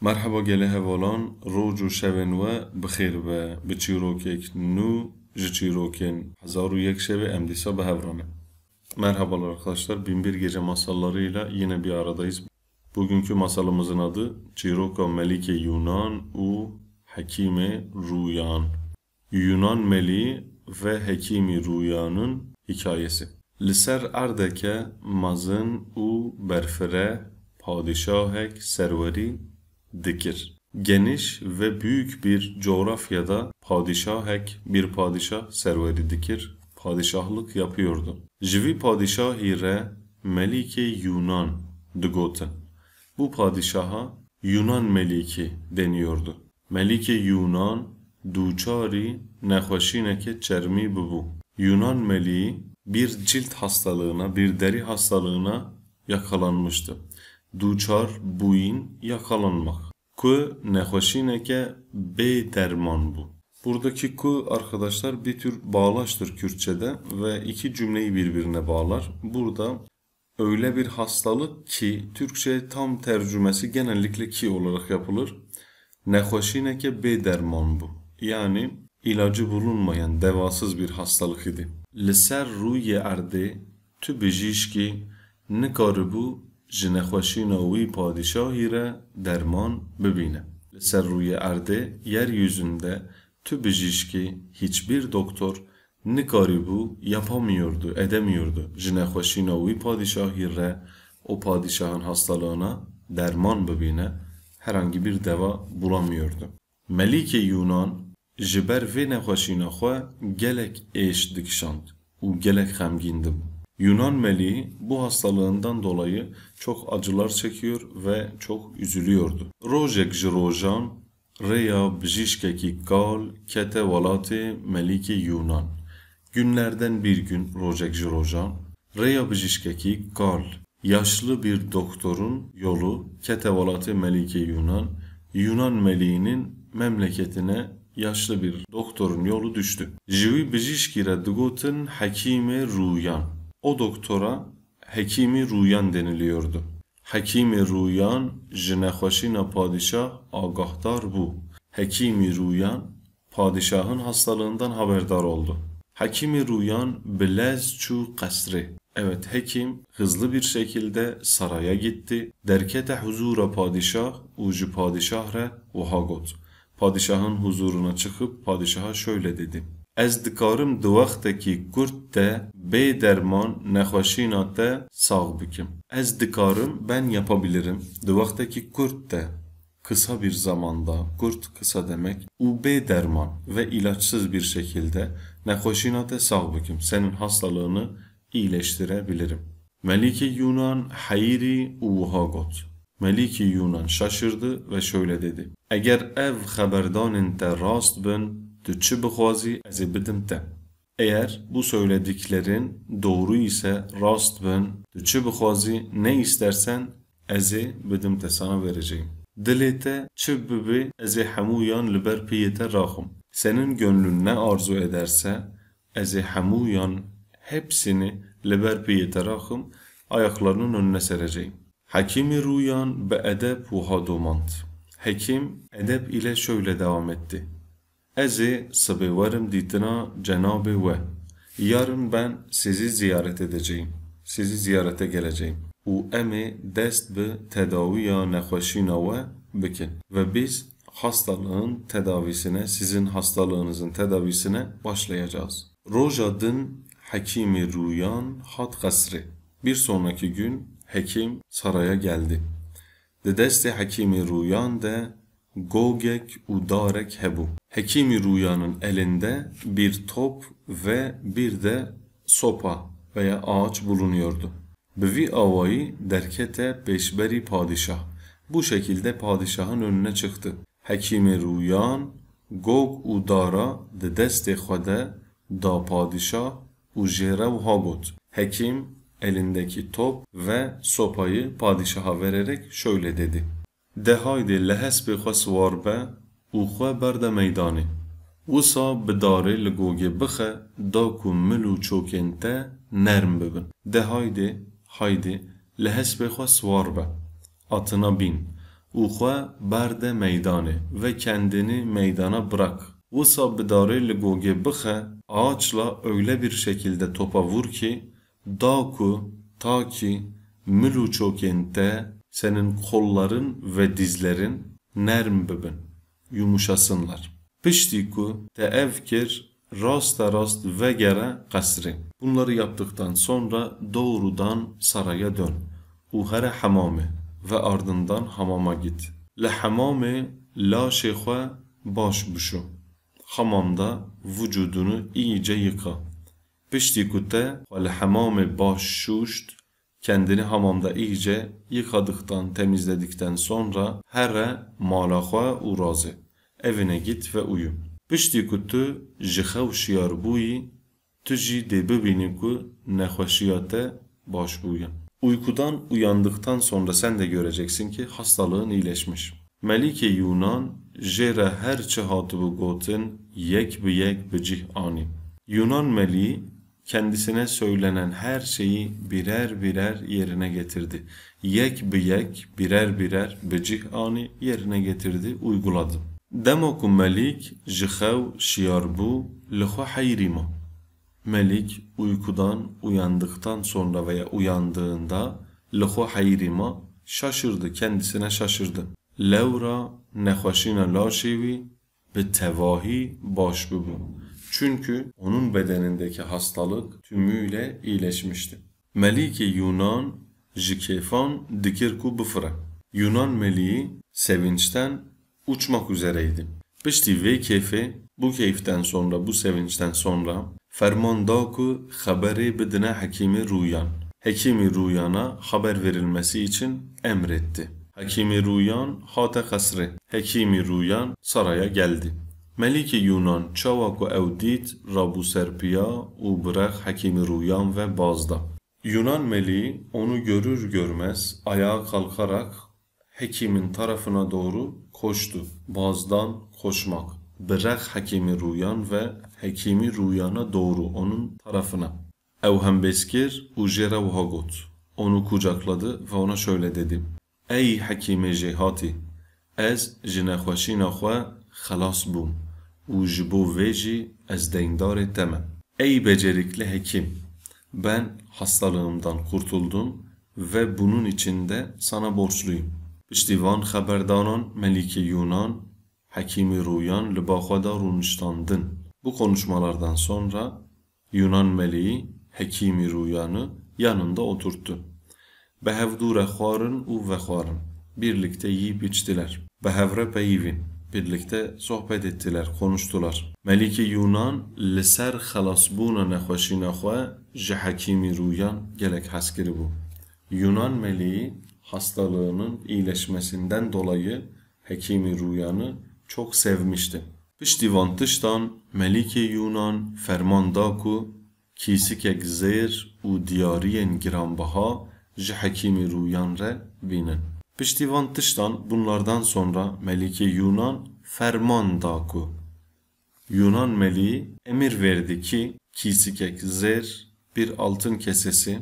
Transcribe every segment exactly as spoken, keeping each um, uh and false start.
Merhaba gelê hevalan, roj û şevên we bi xêr be. Bi çîrokek nû ji çîrokên hezar û yek şevê em dîsa bi hev re ne. Merhabalar arkadaşlar, Bin Bir Gece masallarıyla yine bir aradayız. Bugünkü masalımızın adı Çîroka Melîkê Yunan û Hekîmê Rûyan. Yunan Melî ve Hekîmî Rûyanın hikayesi. Li ser erdeke mezin û berfireh padîşahek serwerî dikir. Geniş ve büyük bir coğrafyada padişahek bir padişah serwerî dikir, padişahlık yapıyordu. Ji vî padîşahî re Melîkê Yunan digotin. Bu padişaha Yunan Melîkî deniyordu. Melîkê Yunan dûçarî nexweşîneke çermî bibû. Yunan Melî bir cilt hastalığına, bir deri hastalığına yakalanmıştı. Dûçar bûyîn, yakalanmak. Ku nexweşîneke bê derman bû. Buradaki ku, arkadaşlar, bir tür bağlaçtır Kürtçe'de ve iki cümleyi birbirine bağlar. Burada öyle bir hastalık ki, Türkçe tam tercümesi genellikle ki olarak yapılır. Nexweşîneke bê derman bû. Yani ilacı bulunmayan, devasız bir hastalık idi. Li ser rûyê erdê tu bijîşkî nikaribû ji nexweşîna wî padîşahî re derman bibîne. Li ser rûyê erdê, yeryüzünde, tu bijîşkî, hiçbir doktor nikarîbû, yapamıyordu, edemiyordu, ji nexweşîna wî padîşahî re, o padîşahın hastalığına derman bibîne, herhangi bir deva bulamıyordu. Melîkê Yunan ji ber vê nexweşîna xwe gelek êş dikişand û gelek xemgîn dibû. Yunan Melî bu hastalığından dolayı çok acılar çekiyor ve çok üzülüyordu. Rojek ji rojan rêya bijîşkekî kal kete welatê Melîkê Yunan. Günlerden bir gün, rojek ji rojan, rêya bijîşkekî kal, yaşlı bir doktorun yolu kete welatê Melîkê Yunan, Yunan Melî'nin memleketine yaşlı bir doktorun yolu düştü. Ji wî bijîşkî re digotin Hekîmê Rûyan. O doktora Hekîmî Rûyan deniliyordu. Hekîmê Rûyan ji nexweşîna padîşah agahdar bû. Hekîmî Rûyan padişahın hastalığından haberdar oldu. Hekîmî Rûyan bi lez çû qesrê. Evet, hekim hızlı bir şekilde saraya gitti. Derkete huzura padişah û ji padişah re wiha got. Padişahın huzuruna çıkıp padişaha şöyle dedi: Ez dikarim di wextekî kurt de bê derman nexweşîna te sax bikim. Ez dikarim, ben yapabilirim, di wextekî kurt de, kısa bir zamanda, kurt kısa demek, û bê derman ve ilaçsız bir şekilde nexweşîna te sax bikim, senin hastalığını iyileştirebilirim. Melîkê Yunan heyirî û wiha got. Melîkê Yunan şaşırdı ve şöyle dedi: Eger ev xeberdanên te rast bin, tu çi bixwazî, ez ê bidim te. Eğer bu söylediklerin doğru ise, rast bin, tu çi bixwazî, ne istersen, ez ê bidim te, sana vereceğim. Dilê te çi bibe, ez ê hemûyan li ber piyê te raxim. Senin gönlün ne arzu ederse, ez ê hemûyan, hepsini, li ber piyê te raxim, ayaklarının önüne sereceğim. Hekîmî Rûyan bi edeb wiha domand. Hekim edeb ile şöyle devam etti: Ez ê sibê werim dîtina cenabê we. Yarın ben sizi ziyaret edeceğim. Sizi ziyarete geleceğim. Û em ê dest bi tedawiya nexweşîna we bikin. Ve biz hastalığın tedavisine, sizin hastalığınızın tedavisine başlayacağız. Roja din Hekîmî Rûyan hat qesrê. Bir sonraki gün hekim saraya geldi. Di destê Hekîmî Rûyan de gogek û darek hebû. Hekîmî Rûyanın elinde bir top ve bir de sopa veya ağaç bulunuyordu. Bi vî awayî derkete pêşberî padîşah. Bu şekilde padişahın önüne çıktı. Hekîmê Rûyan gog û dara di destê xwe de da padişah û jê re wiha got. Hekim elindeki top ve sopayı padişaha vererek şöyle dedi: De haydê li hespê xwe siwar be û xwe berde meydanê. Wisa bi darê li gogê bixe, da ku mil û çokên te nerm bibin. De haydê, haydê, li hespê xwe siwar be. Atına bin. û xwe berde meydanê ve kendini meydana bırak. Wisa bi darê li gogê bixe, ağaçla öyle bir şekilde topa vur ki, da ku, ta ki, mil û çokên te, senin kolların ve dizlerin nerm bibin, yumuşasınlar. Piştî ku te ev kir, raste rast vegere qesrê. Bunları yaptıktan sonra doğrudan saraya dön û here hamamê ve ardından hamama git. Li hamamê laşê xwe baş bişo. Hamamda vücudunu iyice yıka. Piştî ku te xwe li hamamê baş şûşt, kendini hamamda iyice yıkadıktan, temizledikten sonra here mala xwe û razê. Evine git ve uyu. Piştî ku tu ji xew şiyar bûyî, tu jî dê bibînî ku nexweşiya te baş bûye. Uykudan uyandıktan sonra sen de göreceksin ki hastalığın iyileşmiş. Melîkê Yunan jê re her çi hatibû gotin, yek bi yek bi cih anî. Yunan melî kendisine söylenen her şeyi birer birer yerine getirdi. Yek bi yek, birer birer bi cih anî, yerine getirdi, uyguladı. Dema ku Melîk ji xew şiyar bû, li xwe heyrî ma. Melîk uykudan uyandıktan sonra veya uyandığında li xwe heyrî ma, şaşırdı, kendisine şaşırdı. Lewra nexweşîna laşê wî bi tevahî baş bibû. Çünkü onun bedenindeki hastalık tümüyle iyileşmişti. Melîkê Yunan ji kêfan dikir ku bifire. Yunan melî sevinçten uçmak üzereydi. Piştî vê kêfê, bu keyften sonra, bu sevinçten sonra ferman da ku xeberê bidine Hekîmî Rûyan. Hekîmî Rûyana haber verilmesi için emretti. Hekîmî Rûyan hate qesrê. Hekîmî Rûyan saraya geldi. Melîkê Yunan çawa ku ew dît, rabû ser piya û bi rex Hekîmî Rûyan ve baz da. Yunan melî onu görür görmez ayağa kalkarak hekimin tarafına doğru koştu. Bazdan koşmak. Bi rex Hekîmî Rûyan ve Hekîmî Rûyana doğru, onun tarafına. Ew hembêz kir û jê re wiha got. Onu kucakladı ve ona şöyle dedi. Ey Hekîmê jêhatî, ez ji nexweşîna xwe xelas bûm û ji bo vê jî ez deyndarê te me. Ey becerikli hekim, ben hastalığımdan kurtuldum ve bunun için de sana borçluyum. Piştî van xeberdanan Melîkê Yunan, Hekîmî Rûyan li ba xwe da rûniştandin. Bu konuşmalardan sonra Yunan meleği Hekîmî Rûyanı yanında oturttu. Bi hev dû re xwarin û vexwarin. Birlikte yiyip içtiler. Bi hev re peyivîn. Birlikte sohbet ettiler, konuştular. Melîkê Yunan li ser xelasbûna nexweşîna xwe ji Hekîmî Rûyan gelek hez kiribû. Yunan meleği hastalığının iyileşmesinden dolayı Hekîmî Rûyanı çok sevmişti. Piştî van tiştan Melîkê Yunan ferman da ku kîsikek zêr û diyariyên giranbiha ji Hekîmî Rûyan re bînin. Piştî van tiştan, bunlardan sonra Melîkê Yunan ferman da ku Yunan melî emir verdi ki kîsikek zêr, bir altın kesesi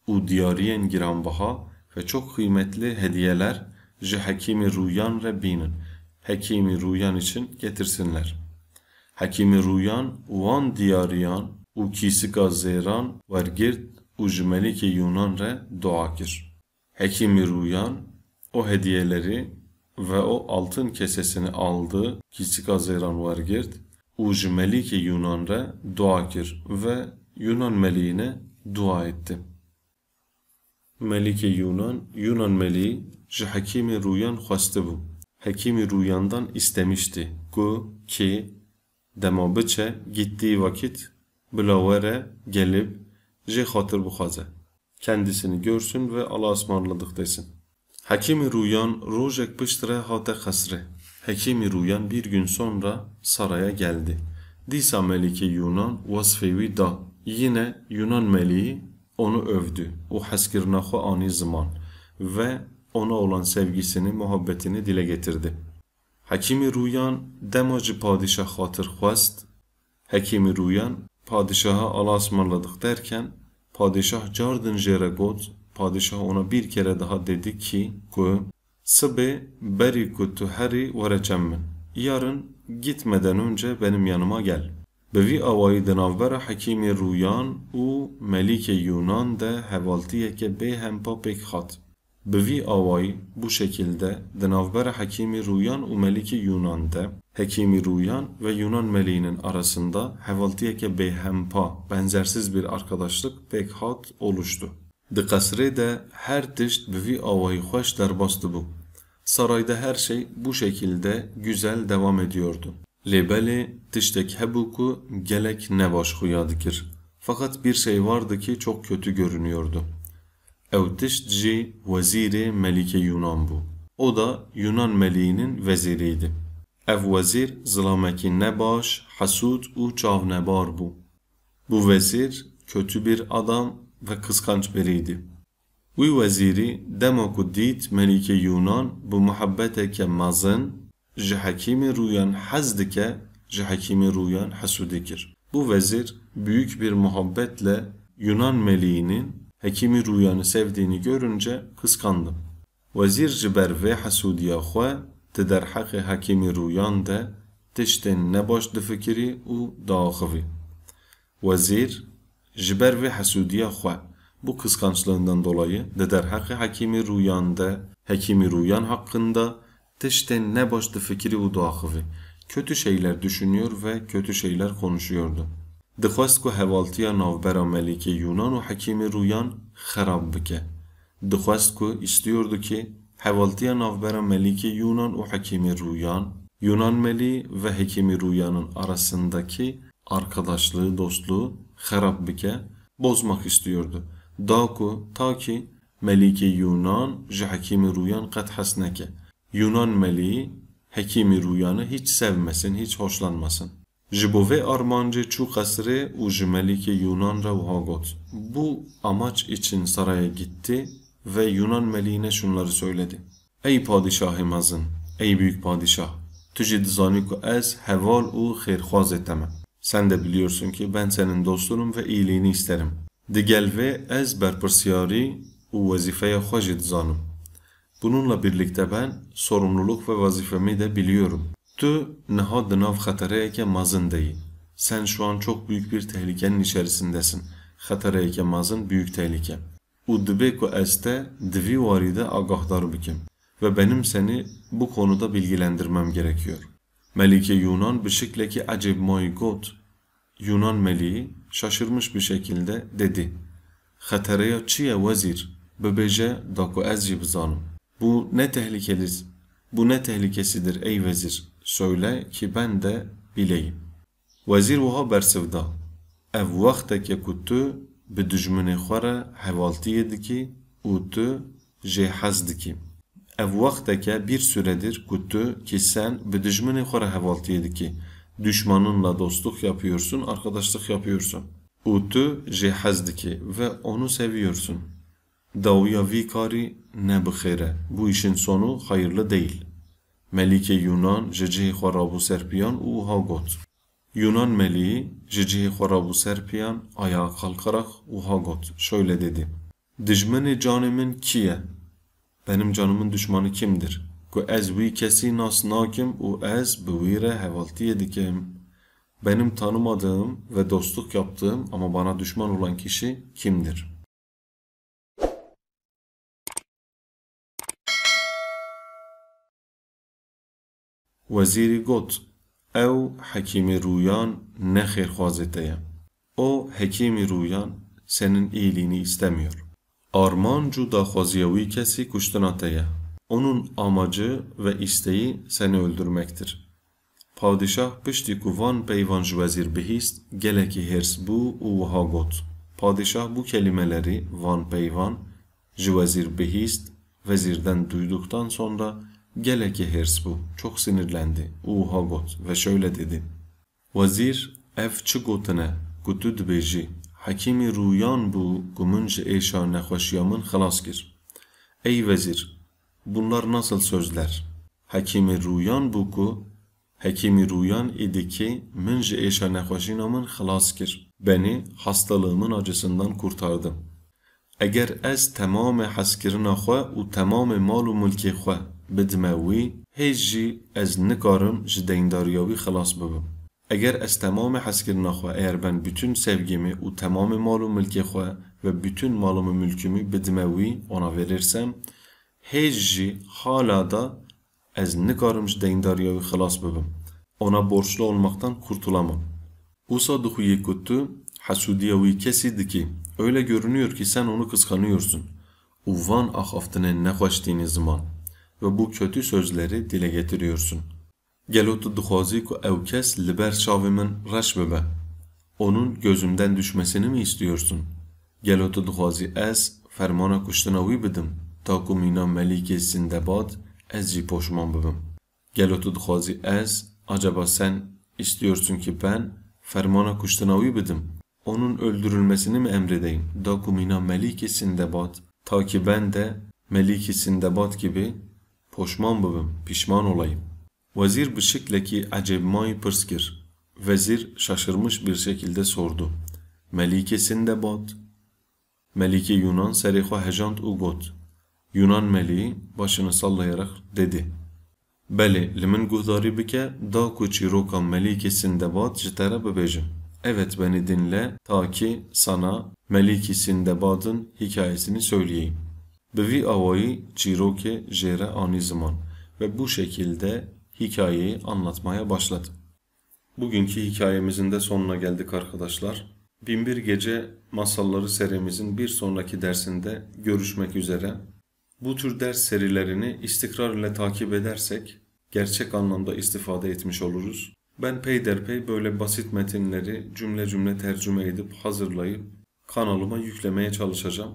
û diyariyên giranbiha ve çok kıymetli hediyeler ji Hekîmî Rûyan re bînin, Hekîmî Rûyan için getirsinler. Hekîmî Rûyan wan diyariyan û kîsika zêran wergirt û ji Melîkê Yunan re dua kir. Hekîmî Rûyan o hediyeleri ve o altın kesesini aldı, kîsika zêran wergirt û ji Melîkê Yunan re dua kir ve Yunan melîyine dua etti. Melîkê Yunan, Yunan melî ji Hekîmî Rûyan xwestibû. Hekîmî Rûyandan istemişti ku kê dema biçe, gittiği vakit bila were, gelip, jê xatir bixwaze. Kendisini görsün ve Allah'a ısmarladık desin. Hekîmî Rûyan rojek pişt re hate qesrê. Hekîmî Rûyan bir gün sonra saraya geldi. Dîsa Melîkê Yunan wasfê wî da. Yine Yunan meleği onu övdü û hezkirina xwe anî ziman ve ona olan sevgisini, muhabbetini dile getirdi. Hekîmî Rûyan dema ji padîşah xatir xwest, Hekîmî Rûyan padîşaha Allah'a ısmarladık derken, padîşah cardin jê re got, padîşah ona bir kere daha dedi ki, ku Sibê berî ku tu herî were cem min. Yarın gitmeden önce benim yanıma gel. Bi vî awayî di navbera Hekîmî Rûyan û Melîkê Yûnan de hevaltiyeke bêhempa pêk hat. Bi vî awayî, bu şekilde, di navbera Hekîmî Rûyan û Melîkê Yûnan de, Hekîmî Rûyan ve Yûnan Melîyînin arasında hevaltiyeke bêhempa, benzersiz bir arkadaşlık pêk hat, oluştu. Di qesrê de her tişt bi vî awayî xweş derbas dibû. Sarayda her şey bu şekilde güzel devam ediyordu. Lê belê tiştek hebû ku gelek nebaş xuya dikir. Fakat bir şey vardı ki çok kötü görünüyordu. Ew tişt jî wezîrê Melîkê Yûnan bû. O da Yûnan Melîyînin vezîrîydi. Ev wezîr zilamekî nebaş, hesûd û çavnebar bû. Bu vezîr kötü bir adam ve kıskanç biriydi. Wî wezîrî dema ku dît Melîkê Yûnan bi muhebbeteke mezin ji Hekîmî Rûyan hez dike, ji Hekîmî Rûyan hesûdî kir. Bu vezîr büyük bir muhabbetle Yûnan Melîyînin Hekîmî Rûyanî sevdiğini görünce kıskandı. Wezîr ji ber vê hesûdiya xwe di derheqê Hekîmî Rûyan de tiştên nebaş difikirî û diaxivî. Wezîr ji ber vê hesûdiya xwe, bu kıskançlığından dolayı, di derheqê Hekîmî Rûyan de, Hekîmî Rûyan hakkında tiştên nebaş difikirî û diaxivî. Kötü şeyler düşünüyor ve kötü şeyler konuşuyordu. Dixwest ku hevaltiya navbera Melîkê Yûnan û Hekîmî Rûyan xerab bike. Dixwest ku, istiyordu ki, hevaltiya navbera Melîkê Yûnan û Hekîmî Rûyan, Yûnan Melî ve Hekîmî Rûyanın arasındaki arkadaşlığı, dostluğu xerab bike, bozmak istiyordu. Da ku, ta ki Melîkê Yûnan ji Hekîmî Rûyan qet hes neke. Yûnan Melî Hekîmî Rûyanî hiç sevmesin, hiç hoşlanmasın. Ji bo vê armancê çû qesrê û ji Melîkê Yûnan re wiha got, Bu amaç için saraya gitti ve Yunan meleğine şunları söyledi. Ey padişahê mezin, ey büyük padişah, tu jî dizanî ku ez heval û xêrxwazê te me. Sen de biliyorsun ki ben senin dostunum ve iyiliğini isterim. Digel vê ez berpirsiyarî û wezîfeya xwe jî dizanim. Bununla birlikte ben sorumluluk ve vazifemi de biliyorum. Tu niha di nav xetereyeke mezin de yî. Sen şu an çok büyük bir tehlikenin içerisindesin. Xetereyeke mezin, büyük tehlike. Û dibê ku ez te di vî warî de agahdar bikim. Ve benim seni bu konuda bilgilendirmem gerekiyor. Melîkê Yûnan bi şiklekî ecêbmayî got, Yunan meleği şaşırmış bir şekilde dedi, Xetereya çi ye wezîr? Bibêje da ku ez jî bizanim. Bu ne tehlikeli, bu ne tehlikesidir ey vezîr? Söyle ki ben de bileyim. Wezîr wiha bersiv da, Ev wexteke ku tu bi dijminê xwe re hevaltiyê dikî û tu jê hez dikî. Ev wexteke bir süredir ku tu ki sen bi dijminê xwe re hevaltiyê dikî, düşmanınla dostluk yapıyorsun, arkadaşlık yapıyorsun. Û tu jê hez dikî ve onu seviyorsun. Dawiya vî karî ne bi xêr e. Bu işin sonu hayırlı değil. Melîkê Yunan ji cihê xwe rabû ser piyan û wiha got. Yunan meleği ji cihê xwe rabû ser piyan, ayağa kalkarak wiha got, şöyle dedi, Dijminê canê min kî ye? Benim canımın düşmanı kimdir? Ku ez wî kesî nas nakim û ez bi wî re hevaltiyê dikim. Benim tanımadığım ve dostluk yaptığım ama bana düşman olan kişi kimdir? Wezîrî got, Ew Hekîmî Rûyan ne xêrxwazê te ye. O Hekîmî Rûyan senin iyiliğini istemiyor. Armanc û daxwaziya wî kesî kuştina te ye. Onun amacı ve isteği seni öldürmektir. Padişah piştî ku van peyvan ji wezîr bihîst, gelekî hêrs bû û wiha got. Padişah bu kelimeleri, van peyvan, ji wezîr bihîst, vezîrden duyduktan sonra gelekî hêrs bû, çok sinirlendi û wiha got ve şöyle dedi, Wezîr, ev çi gotin e ku tu dibêjî, Hekîmî Rûyan bû ku min ji êşa nexweşiya min xilas kir. Ey vezîr, bunlar nasıl sözler? Hekîmî Rûyan bû ku Hekîmî Rûyan îdî ki min ji êşa nexweşîna min xilas kir. Beni hastalığımın acısından kurtardı. Eger ez temamê hezkirina xwe û temamê mal û milkê xwe bidime wî, hêj jî ez nikarim ji deyndariya wî xilas bibim. Eger ez temamê hezkirina xwe, eğer ben bütün sevgimi û temamê mal û milkê xwe ve bütün malımı mülkümü bidime wî, ona verirsem, hêj jî hala da ez nikarim ji deyndariya wî xilas bibim. Ona borçlu olmaktan kurtulamam. Usa dixuyê ku tu hesûdiya wî kesî dikî. Öyle görünüyor ki sen onu kıskanıyorsun. Û van axaftinên nexweş tînî ziman ve bu kötü sözleri dile getiriyorsun. Gelo tu dixwazî ku ew kes li ber çavê min reş bibe? Onun gözümden düşmesini mi istiyorsun? Gelo tu dixwazî ez fermana kuştina wî bidim, ta ku mîna Melîkê Sindebad ez jî poşman bibim? Gelo tu dixwazî ez, acaba sen istiyorsun ki ben fermana kuştina wî bidim? Onun öldürülmesini mi emredeyim, da ku mîna Melîkê Sindebad, ta ki ben de Melîkê Sindebad gibi poşman bibim, pişman olayım? Wezîr bi şiklekî ecêbmayî pirs kir. Vezîr şaşırmış bir şekilde sordu: Melîkê Sindebad? Melîkê Yunan serê xwe hejand û got. Yunan melî başını sallayarak dedi: Belê, li min guhdarî bike, da ku çîroka Melîkê Sindebad ji te re bibêjim. Evet, beni dinle, ta ki sana Melîkê Sindebad'ın hikayesini söyleyeyim. Bi vî awayî çîrokê jê re anî ziman ve bu şekilde hikayeyi anlatmaya başladı. Bugünkü hikayemizin de sonuna geldik arkadaşlar. Bin bir Gece Masalları serimizin bir sonraki dersinde görüşmek üzere. Bu tür ders serilerini istikrar ile takip edersek gerçek anlamda istifade etmiş oluruz. Ben peyderpey böyle basit metinleri cümle cümle tercüme edip hazırlayıp kanalıma yüklemeye çalışacağım.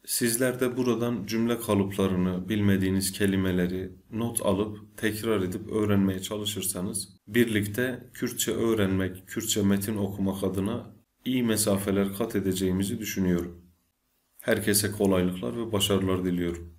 Sizler de buradan cümle kalıplarını, bilmediğiniz kelimeleri not alıp tekrar edip öğrenmeye çalışırsanız, birlikte Kürtçe öğrenmek, Kürtçe metin okumak adına iyi mesafeler kat edeceğimizi düşünüyorum. Herkese kolaylıklar ve başarılar diliyorum.